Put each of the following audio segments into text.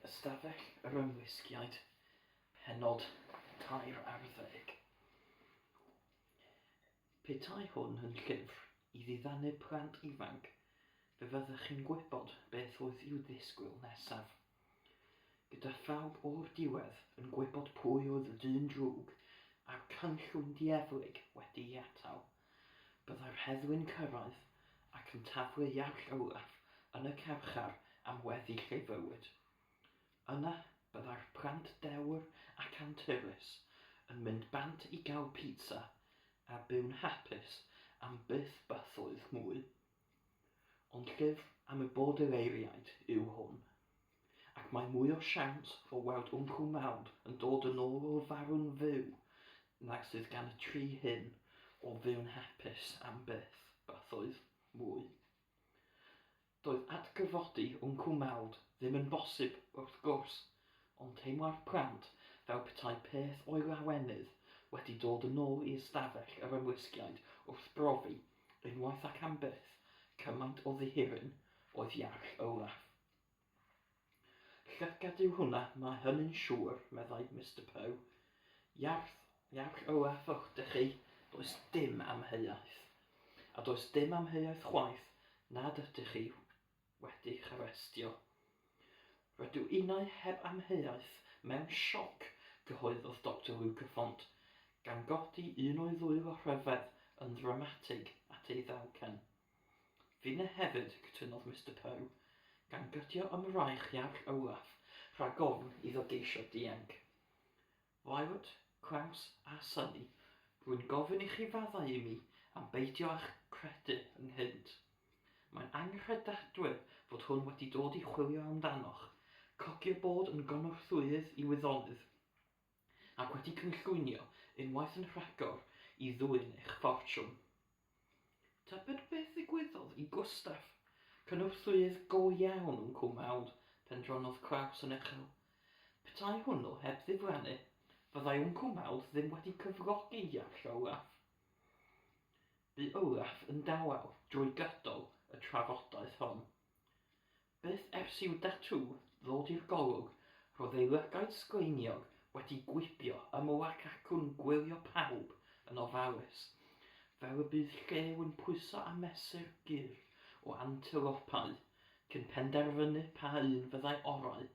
Ystafell yr Ymlusgiaid, pennod 13. Petai hwn yn llyfr i ddiddanu plant ifanc, fe fyddech chi'n gwybod beth oedd i'w ddisgwyl nesaf. Gyda phawb o'r diwedd yn gwybod pwy oedd y dyn drwg a'r cynllwyn dieflig wedi'i atal, Byddai'r heddlu'n cyrraedd ac yn taflu Iarll Olaf yn y carchar am weddill ei fywyd. Yna, byddai'r plant dewr ac anturus yn mynd bant i gael pizza a byw'n hapus am byth bythoedd mwy. Ond llyfr am y Bordereiriaid yw hwn. Ac mae mwy o siawns o weld Wncwl Mawd yn dod yn ôl o'r farw'n fyw nag sydd gan y tri hyn o fyw'n hapus am byth, bythoedd, mwy. Doedd atgyfodi Wncwl Mawd ddim yn bosib, wrth gwrs, ond teimlai'r plant fel petai peth o'i lawenydd wedi dod yn ôl i ystafell yr ymlusgiaid wrth brofi, unwaith ac am byth, cymaint o ddihiryn oedd Iarll Olaf. Llygad yw hwnna, mae hynny'n siŵr, meddai Mister Poe. Iarll, Iarll Olaf ydych chi, does dim amheuaeth. A does dim amheuaeth chwaith nad ydych chi wedi'ch arestio. Rydw innau heb amheuaeth mewn sioc, cyhoeddodd Doctor Luca Font, gan godi un o'i ddwylo rhyfedd yn ddramatig at ei ddalcen. Finne hefyd, cytunodd Mister Poe, gan gydio ym mraich Iarll Olaf rhag ofn iddo geisio dianc. Violet, Klaus a Sunny, rwy'n gofyn i chi faddau i mi am beidio â'ch credu ynghynt. Mae'n anghredadwy fod hwn wedi dod i chwilio amdanoch, cogio bod yn gynorthwyydd i wyddonydd, ac wedi cynllwynio unwaith yn rhagor i ddwyn eich ffortiwn. Tybed beth ddigwyddodd i Gustaf, cynorthwyydd go iawn Wncwl Mawd, pendronodd Klaus yn uchel. Petai hwnnw heb ddiflannu, fyddai Wncwl Mawd ddim wedi cyflogi Iarll Olaf. Bu Olaf yn dawel drwy gydol y trafodaeth hon. Byth ers i'w datŵ ddod i'r golwg, roedd ei lygaid sgleiniog wedi gwibio ymyl ac acw'n gwylio pawb yn ofalus, fel y bydd llew yn pwyso a mesur gyr o antelopau cyn penderfynu pa un fyddai orau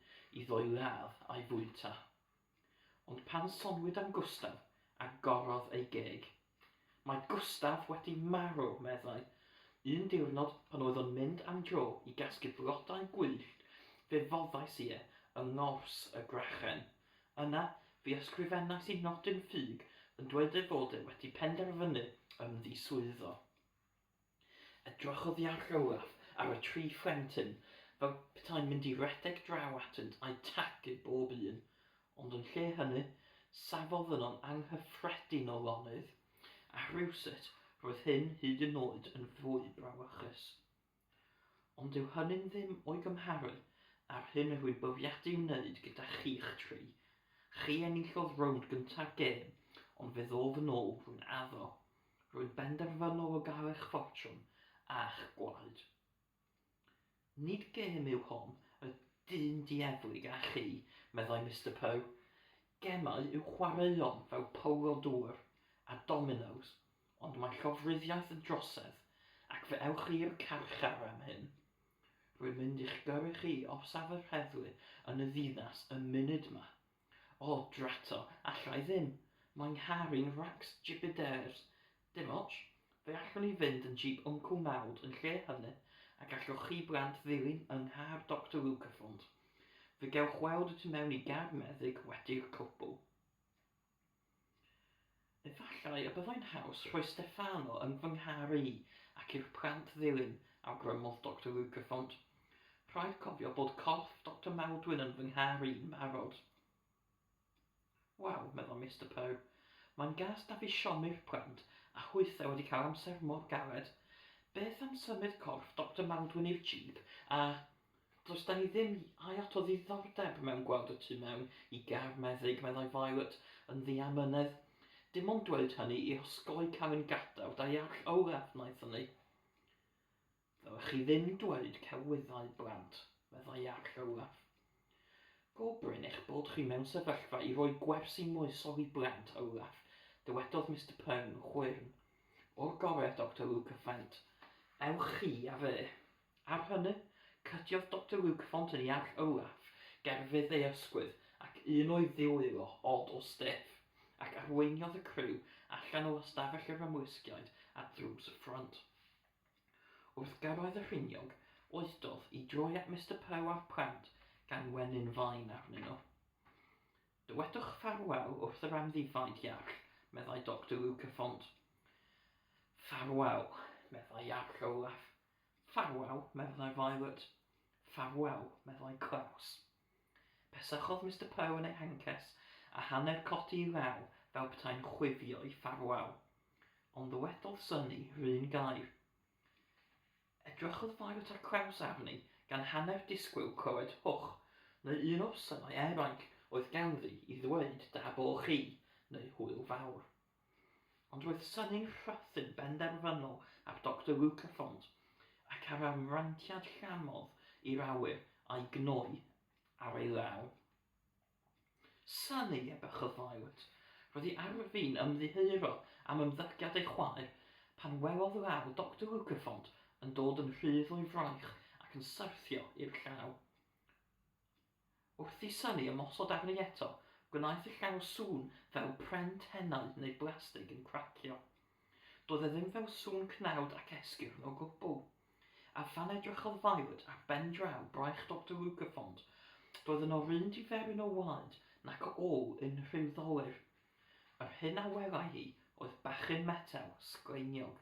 iddo'i ladd a'i fwyta. Ond pan soniwyd am Gustaf, agorodd ei geg. Mae Gustaf wedi marw, meddai. Un diwrnod, pan oedd o'n mynd am dro i gasglu blodau gwyllt, fe foddais i e yng ngors y Grachen. Yna, fe ysgrifennais i nodyn ffug yn dweud ei fod e wedi penderfynu ymddiswyddo. Edrychodd Iarll Olaf ar y tri phlentyn fel petai'n mynd i redeg draw atynt a'u tagu bob un, ond yn lle hynny, safodd yno'n anghyffredin o lonydd, a rhywsut roedd hyn hyd yn oed yn fwy brawychus. Ond dyw hynny'n ddim o'i gymharu â'r hyn rwy'n bwriadu wneud gyda chi'ch tri. Chi enillodd rownd gynta'r gêm, ond fe ddof yn ôl, rwy'n addo. Rwy'n benderfynol o gael eich ffortiwn a'ch gwaed. Nid gêm yw hon, y dyn dieflig a chi, meddai Mister Poe. Gemau yw chwaraeon fel polo dŵr a dominos, ond mae llofruddiaeth yn drosedd, ac fe ewch chi i'r carchar am hyn. Rwy'n mynd i'ch gyrru chi i orsaf yr heddlu yn y ddinas y munud 'ma. O, drato, alla i ddim. Mae 'nghar i'n racs jibidêrs. Dim ots. Fe allwn ni fynd yn jîp Wncwl Mawd yn lle hynny, a gallwch chi blant ddilyn yng nghar Doctor Lucaffont. Fe gewch weld y tu mewn i gar meddyg wedi'r cwbl. Efallai y byddai'n haws rhoi Steffano yn fy nghar i ac i'r plant ddilyn, awgrymodd Doctor Lucaffont. Rhaid cofio bod corff Doctor Maldwyn yn fy nghar i'n barod. Wel, meddai Mister Poe, mae'n gas 'da fi siomi'r plant, a hwythau wedi cael amser mor galed. Beth am symud corff Doctor Maldwyn i'r jîp a Does 'da ni ddim iot o ddiddordeb mewn gweld y tu mewn i gar meddyg, meddai Violet yn ddiamynedd. Dim ond dweud hynny i osgoi cael ein gadael 'da Iarll Olaf wnaethon ni. Ddylech chi ddim dweud celwyddau, blant, meddai Iarll Olaf. Go brin eich bod chi mewn sefyllfa i roi gwersi moesol i blant, Olaf, dywedodd Mister Poe yn chwyrn. O'r gorau, Doctor Lucaffant. Ewch chi a fe. Ar hynny, cydiodd Doctor Lucaffant yn Iarll Olaf, gerfydd ei ysgwydd ac un o'i ddwylo od o stiff, ac arweiniodd y criw allan o ystafell yr ymlusgiaid at ddrws y ffrynt. Wrth gyrraedd y rhiniog, oedodd i droi at Mister Poe a'r plant gan wenu'n fain arnyn nhw. Dywedwch ffarwel wrth yr amddifaid, Iarll, meddai Doctor Lucaffont. Ffarwel, meddai Iarll Olaf. Ffarwel, meddai Violet. Ffarwel, meddai Klaus. Pesychodd Mister Poe yn ei hances a hanner codi ei law fel petai'n chwifio'i ffarwel. Ond ddywedodd Sunny 'run gair. Edrychodd Violet a Klaus arni, gan hanner disgwyl clywed hwch, neu un o'r synau eraill oedd ganddi i ddweud da bo chi, neu hwyl fawr. Ond roedd Sunny'n rhythu'n benderfynol ar Doctor Lucaffont, ac ar amrantiad llamodd i'r awyr a'i gnoi ar ei law. Sunny, ebychodd Violet. Roedd hi ar fin ymddiheuro am ymddygiad ei chwaer pan welodd law Doctor Lucaffont yn dod yn rhydd o'i fraich ac yn syrthio i'r llaw. Wrth i Sunny ymosod arni eto, gwnaeth y llaw sŵn fel pren tenau neu blastig yn cracio. Doedd e ddim fel sŵn cnawd ac esgyrn o gwbl. A phan edrychodd Violet ar ben draw braich Doctor Lucaffont, doedd yno 'run diferyn o waed nac o ôl unrhyw ddolur. Yr hyn a welai hi oedd bachyn metel sgleiniog.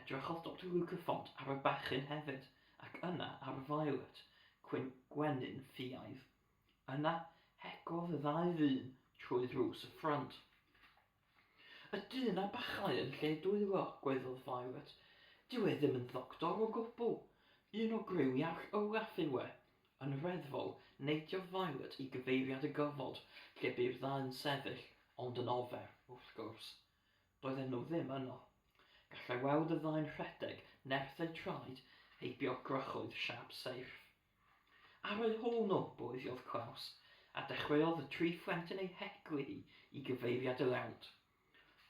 Edrychodd Doctor Lucaffont ar y bachyn hefyd, ac yna ar Violet, cwyn gwenyn ffiaidd. Yna, heglodd y ddau ddyn trwy ddrws y ffrynt. Y dyn â bachau yn lle dwylo, gwaeddodd Violet. Dyw e ddim yn ddoctor o gwbl. Un o griw Iarll Olaf yw e. Yn reddfol, neidiodd Violet i gyfeiriad y gofod lle bu'r ddau'n sefyll, ond yn ofer, wrth gwrs. Doedden nhw ddim yno. Gallai weld y ddau'n rhedeg nerth eu traed heibio gwrychoedd siâp seirff. Ar eu hôl nhw, bloeddiodd Klaus, a dechreuodd y tri phlentyn ei heglu hi i gyfeiriad y lawnt.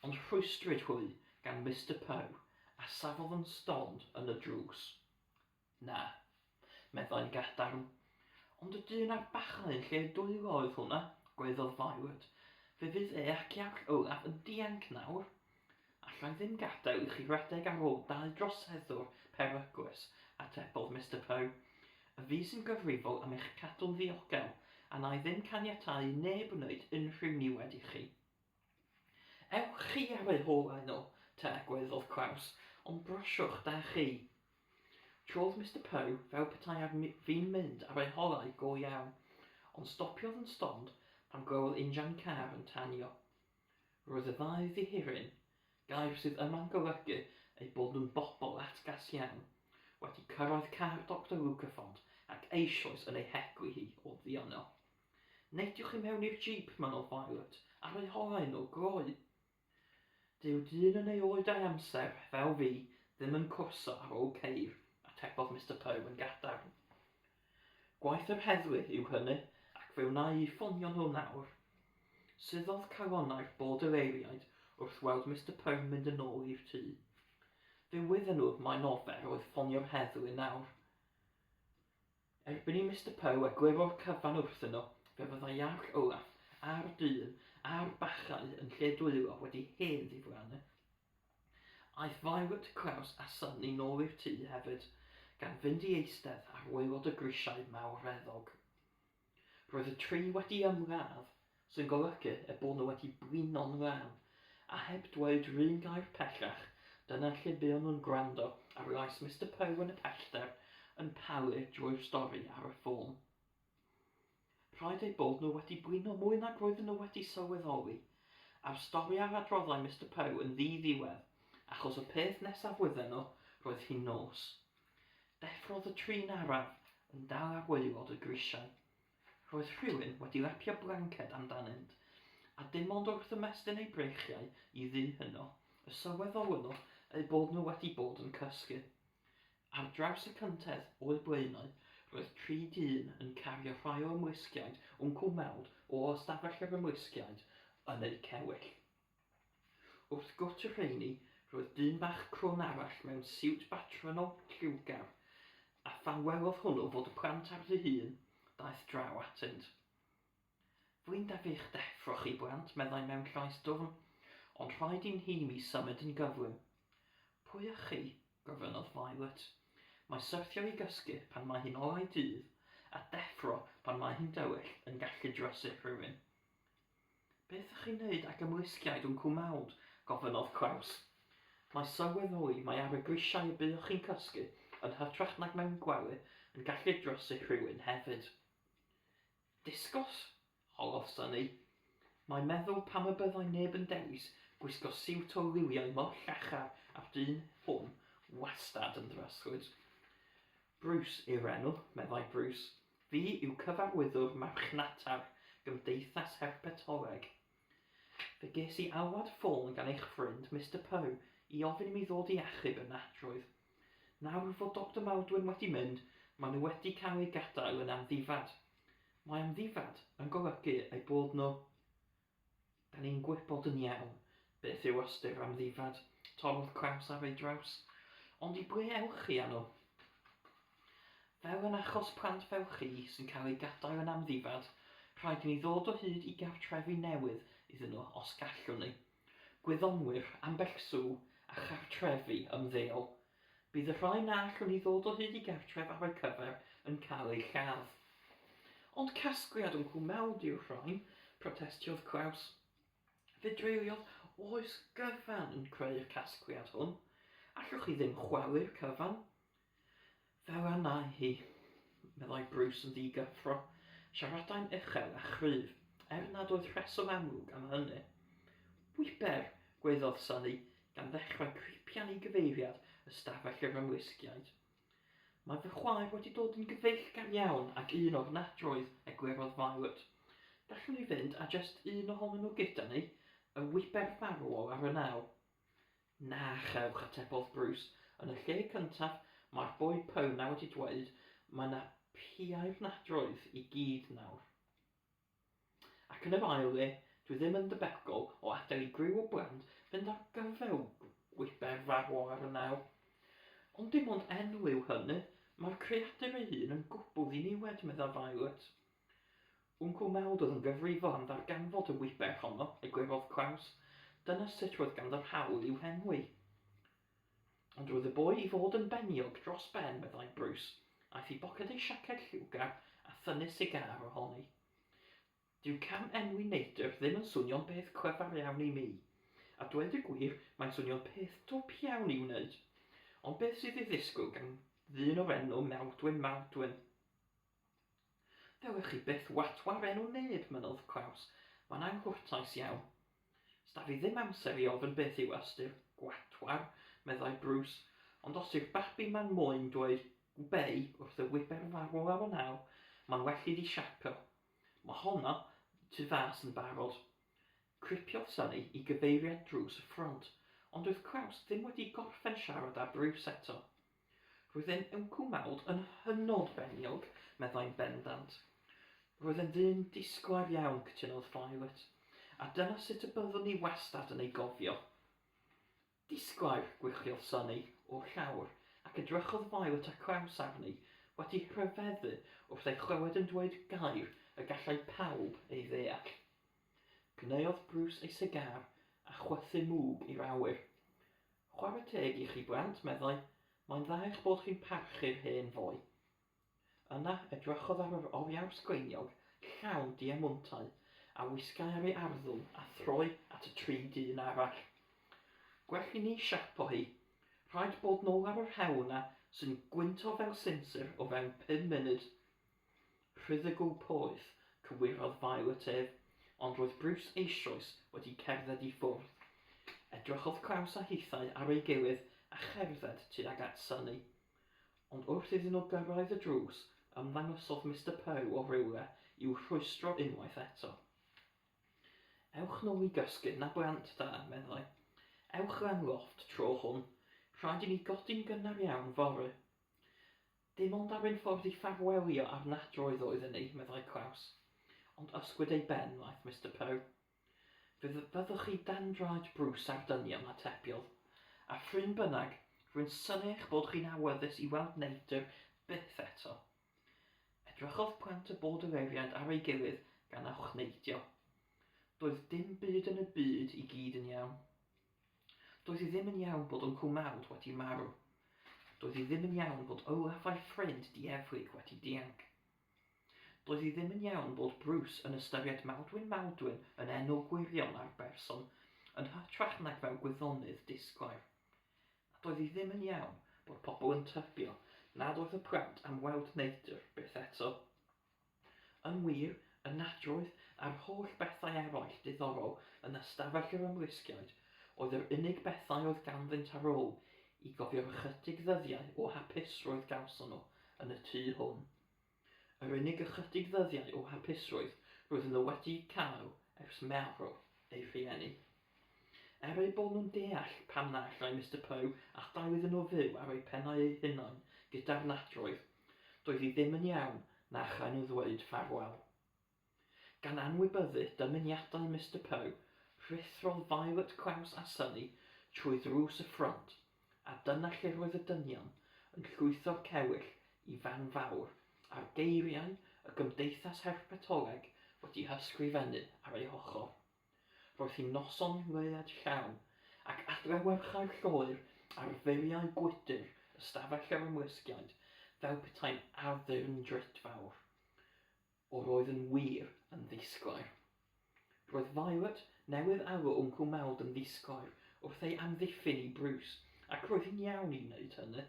Ond rhwystrwyd hwy gan Mister Poe, a safodd yn stond yn y drws. Na, meddai'n gadarn. Ond y dyn a'r bachau yn lle dwylo oedd hwnna, gwaeddodd Violet. Fe fydd e ac Iarll Olaf yn dianc nawr. Alla i ddim gadael i chi redeg ar ôl dau droseddwr peryglus, atebodd Mister Poe. Y fi sy'n gyfrifol am eich cadw'n ddiogel, a wna i ddim caniatáu i neb wneud unrhyw niwed i chi. Ewch chi ar eu holau nhw, te, gwaeddodd Klaus, ond brysiwch, da chi. Trodd Mister Poe fel petai ar fin mynd ar eu holau go iawn, ond stopiodd yn stond pan glywodd injan car yn tanio. Roedd y ddau ddihiryn, gair sydd yma'n golygu eu bod nhw'n bobl atgas iawn, wedi cyrraedd car Doctor Lucaffont ac eisoes yn ei heglu hi oddi yno. Neidiwch i mewn i'r jîp, mynnodd Violet, ar eu holau nhw, gloi! Dyw dyn yn ei oed a'i amser, fel fi, ddim yn cwrso ar ôl ceir, atebodd Mister Poe yn gadarn. Gwaith yr heddlu yw hynny, ac fe wna i ffonio nhw nawr. Suddodd calonnau'r bordereiriaid wrth weld Mister Poe'n mynd yn ôl i'r tŷ. Fe wydden nhw mai nofer oedd ffonio'r heddlu nawr. Erbyn i Mister Poe egluro'r cyfan wrthyn nhw, fe fyddai Iarll Olaf a'r dyn a'r bachau yn lle dwylo wedi hen ddiflannu. Aeth Violet, Klaus a Sunny nôl i'r tŷ hefyd, gan fynd i eistedd ar waelod y grisiau mawreddog. Roedd y tri wedi ymladd, sy'n golygu eu bod nhw wedi blino'n lân, a heb dweud 'run gair pellach, dyna lle buon nhw'n gwrando ar lais Mister Poe yn y pellter yn palu drwy'r stori ar y ffôn. Rhaid eu bod nhw wedi blino mwy nag roedden nhw wedi sylweddoli. A'r stori a adroddai Mister Poe yn ddi-ddiwedd, achos y peth nesaf wydden nhw, roedd hi'n nos. Deffrodd y tri'n araf, yn dal ar waelod y grisiau. Roedd rhywun wedi lapio blanced amdanynt, a dim ond wrth ymestyn eu breichiau i ddihuno, y sylweddolon nhw eu bod nhw wedi bod yn cysgu. Ar draws y cyntedd o'u blaenau, Roedd tri dyn yn cario rhai o ymlusgiaid Wncwl Mawd o ystafell yr ymlusgiaid yn eu cewyll. Wrth gwt y rheini, roedd dyn bach crwn arall mewn siwt batrynol lliwgar, a phan welodd hwnnw fod y plant ar ddihun, daeth draw atynt. Flin 'da fi'ch deffro chi, blant, meddai mewn llais dwfn, ond rhaid i'n nhîm i symud yn gyflym. Pwy ych chi? gofynnodd Violet. Mae syrthio i gysgu pan mae hi'n olau dydd a deffro pan mae hi'n dywyll yn gallu drysu rhywun. Beth ych chi'n neud ag ymlusgiaid Wncwl Mawd? gofynnodd Klaus. Mae sylweddoli mai ar y grisiau y buoch chi'n cysgu yn hytrach nag mewn gwely yn gallu drysu rhywun hefyd. Disgos? Holodd Sunny. Mae meddwl pam y byddai neb yn dewis gwisgo siwt o liwiau mor llachar â'r dyn hwn wastad yn ddryslyd. Bruce yw'r enw, meddai Bruce. Fi yw cyfarwyddwr marchnata'r Gymdeithas Herpetoleg. Fe ges i alwad ffôn gan eich ffrind, Mister Poe, i ofyn i mi ddod i achub y nadroedd. Nawr fod Doctor Maldwyn wedi mynd, maen nhw wedi cael eu gadael yn amddifad. Mae amddifad yn golygu eu bod nhw... Da ni'n gwybod yn iawn beth yw ystyr amddifad, torrodd Klaus ar ei draws. Ond i ble ewch chi â nhw? Fel yn achos plant fel chi sy'n cael eu gadael yn amddifad, rhaid i ni ddod o hyd i gartrefi newydd iddyn nhw os gallwn ni. Gwyddonwyr, ambell sw, a chartrefi ymddeol. Bydd y rhai na allwn ni ddod o hyd i gartref ar eu cyfer yn cael eu lladd. Ond casgliad Wncwl Mawd yw'r rhain, protestiodd Klaus. Fe dreuliodd oes gyfan yn creu'r casgliad hwn. Allwch chi ddim chwalu'r cyfan. Fel a wnae hi, meddai Bruce yn ddigyffro. Siaradai'n uchel a chryf, er nad oedd rheswm amlwg am hynny. Wiber! gwaeddodd Sunny, gan ddechrau cripian i gyfeiriad ystafell yr ymlusgiaid. Mae fy chwaer wedi dod yn gyfeillgar iawn ag un o'r nadroedd, eglurodd Violet. Gallwn ni fynd â jest un ohonyn nhw gyda ni, y wiber farwol ar y naw. Na chewch, atebodd Bruce. Yn y lle cyntaf, mae'r boi Poe 'na wedi dweud mae 'na piau'r nadroedd i gyd nawr. Ac yn yr ail le, dwi ddim yn debygol o adael i griw o blant fynd ar gyfel gwiber farwol ar y naw. Ond dim ond enw yw hynny, mae'r creadur ei hun yn gwbl ddiniwed, meddai Violet. Wncwl Mawd oedd yn gyfrifol am ddarganfod y wiber honno, eglurodd Klaus. Dyna sut roedd ganddo'r hawl i'w henwi. Ond roedd y boi i fod yn beniog dros ben, meddai Bruce. Aeth i boced ei siaced lliwgar a thynnu sigâr ohoni. Dyw cam enwi neidr ddim yn swnio'n beth clyfar iawn i mi. A dweud y gwir, mae'n swnio'n peth dwp iawn i'w wneud. Ond beth sydd i ddisgwyl gan ddyn o'r enw Maldwyn Maldwyn? Ddewch chi byth watwar enw neb, mynnodd Klaus. Mae'n anghwrtais iawn. Sda fi ddim amser i ofyn beth yw ystyr gwatwar, meddai Bruce, ond os yw'r babi 'ma'n moyn dweud gwbei wrth y wiber farwol ar y naw, mae'n well iddi siapo. Mae honno tu fas yn barod. Cripiodd Sunny i gyfeiriad drws y ffront, ond doedd Klaus ddim wedi gorffen siarad â Bruce eto. Roedd e'n Wncwl Mawd yn hynod beniog, meddai'n bendant. Roedd e'n ddyn disglair iawn, cytunodd Violet. A dyna sut y byddwn ni wastad yn ei gofio. Disglair, gwylltiodd Sunny o'r llawr, ac edrychodd Violet a Klaus arni, wedi rhyfeddu wrth ei chlywed yn dweud gair y gallai pawb ei ddeall. Gwneuodd Bruce ei sigâr a chwythu mwg i'r awyr. Chwarae teg i chi blant, meddai, mae'n dda eich bod chi'n parchu'r hen foi. Yna, edrychodd ar yr oriawr sgleiniog, llawn diemwntau, a wisgai ar ei arddwrn a throi at y tri dyn arall. Gwell i ni siapo hi. Rhaid bod nôl ar yr hewl 'na sy'n gwynto fel sinsir o fewn pum munud. Rhuddygl poeth, cywirodd Violet ef, ond roedd Bruce eisoes wedi cerdded i ffwrdd. Edrychodd Klaus a hithau ar ei gilydd a cherdded tuag at Sunny. Ond wrth iddyn nhw gyrraedd y drws, ymddangosodd Mister Poe o rywle i'w rhwystro unwaith eto. Ewch nôl i gysgu, na blant da, meddai. Ewch lan lofft tro hwn. Rhaid i ni godi'n gynnar iawn fory. Dim ond ar ein ffordd i ffarwelio â'r nadroedd oedden ni, meddai Klaus. Ond ysgwyd ei ben wnaeth Mister Poe. Fe fyddwch chi dan draed Bruce a'r dynion, atebiodd. A phryn bynnag, rwy'n synnu eich bod chi'n awyddus i weld neidr byth eto. Edrychodd plant y Bordereiriaid ar ei gilydd gan ochneidio. Doedd dim byd yn y byd i gyd yn iawn. Doedd hi ddim yn iawn bod Wncwl Mawd wedi marw. Doedd hi ddim yn iawn bod Olaf a'i ffrind dieflig wedi dianc. Doedd hi ddim yn iawn bod Bruce yn ystyried Maldwyn Maldwyn yn enw gwirion ar berson yn hytrach nag fel gwyddonydd disglair. A doedd hi ddim yn iawn bod pobl yn tybio nad oedd y plant am weld neidr byth eto. Yn wir, y nadroedd a'r holl bethau eraill diddorol yn ystafell yr ymlusgiaid oedd yr unig bethau oedd ganddynt ar ôl i gofio'r ychydig ddyddiau o hapusrwydd gawson nhw yn y tŷ hwn. Yr unig ychydig ddyddiau o hapusrwydd roedden nhw wedi'u cael ers marw eu rhieni. Er eu bod nhw'n deall pam na allai Mister Poe adael iddyn nhw fyw ar eu pennau eu hunain gyda'r nadroedd, doedd hi ddim yn iawn na chai nhw ddweud ffarwel. Gan anwybyddu dymuniadau Mister Poe, rhuthrodd Violet, Klaus a Sunny trwy ddrws y ffrynt, a dyna lle roedd y dynion yn llwytho'r cewyll i fan fawr a'r geiriau y Gymdeithas Herpetoleg wedi hysgrifennu ar eu hochr. Roedd hi'n noson leuad llawn, ac adlewyrchai'r lloer ar furiau gwydr ystafell yr ymlusgiaid fel petai'n addurn drutfawr. O roedd yn wir yn ddisglair. Roedd Violet newydd alw Wncwl Mald yn ddisglair wrth ei amddiffyn i Bruce, ac roedd hi'n iawn i wneud hynny.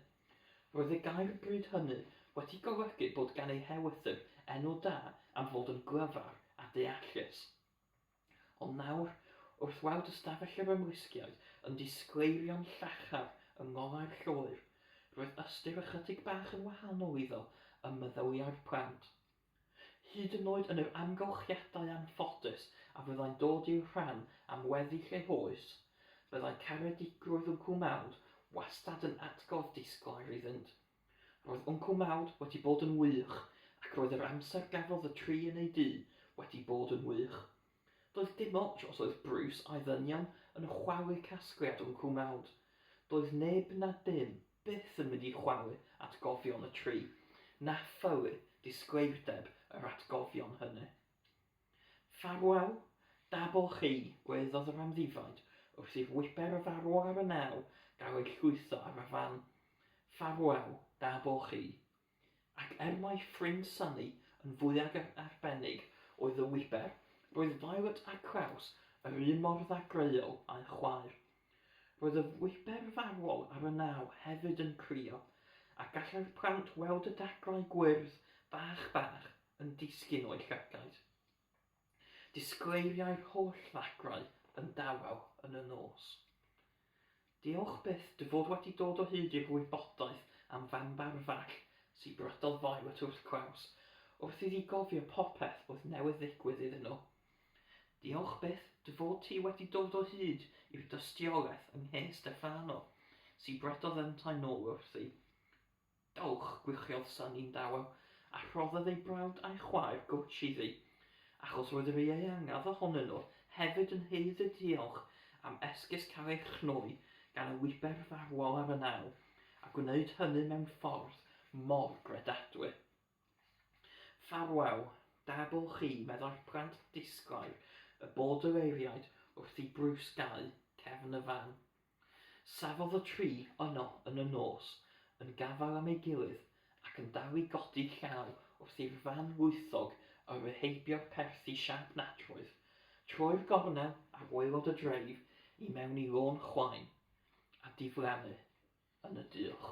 Roedd y gair bryd hynny wedi golygu bod gan ei hewythr enw da am fod yn glyfar a deallus. Ond nawr, wrth weld ystafell yr ymlusgiaid yn disgleirio'n llachar yng ngolau'r lloer, roedd ystyr ychydig bach yn wahanol iddo ym meddyliau'r plant. Hyd yn oed yn yr amgylchiadau anffodus a fyddai'n dod i'w rhan am weddill ei hoes, byddai caredigrwydd Wncwl Mawd wastad yn atgof disglair iddynt. Roedd Wncwl Mawd wedi bod yn wych, ac roedd yr amser gafodd y tri yn ei dŷ wedi bod yn wych. Doedd dim ots os oedd Bruce a'i ddynion yn chwalu casgliad Wncwl Mawd. Doedd neb na dim byth yn mynd i chwalu atgofion y tri, na phylu disgleirdeb yr atgofion hynny. Ffarwel, da bo chi, gwaeddodd yr amddifaid wrth i'r wiber a farwol ar y naw gael ei llwytho ar y fan. Ffarwel, da bo chi. Ac er mai ffrind Sunny yn fwyaf arbennig oedd y wiber, roedd Violet a Klaus yr un mor ddagreuol â'u chwaer. Roedd y wiber farwol ar y naw hefyd yn crio, a gallai'r plant weld y dagrau gwyrdd bach bach yn disgyn o'i llygaid. Disgleiriai'r holl ddagrau yn dawel yn y nos. Diolch byth dy fod wedi dod o hyd i'r wybodaeth am Fambar Fall, sibrydodd Violet wrth Klaus, wrth iddi gofio popeth oedd newydd ddigwydd iddyn nhw. Diolch byth dy fod ti wedi dod o hyd i'r dystiolaeth yng nghês Stefano, sibrydodd yntau nôl wrthi. Dowch, gwichiodd Sunny'n dawel, a rhoddodd ei brawd a'i chwaer gwtsh iddi, achos roedd yr ieuangaf ohonyn nhw hefyd yn haeddu diolch am esgus cael ei chnoi gan y wiber farwol ar y naw, a gwneud hynny mewn ffordd mor gredadwy. Ffarwel, da bo chi, meddai'r plant disglair y bordereiriaid wrth i Bruce gau cefn y fan. Safodd y tri yno yn y nos, yn gafael am ei gilydd ac yn dal i godi llaw wrth i'r fan lwythog yrru heibio'r perthi siâp nadroedd, troi'r gornel ar waelod y dreif i mewn i lôn chwain, a diflannu yn y düwch.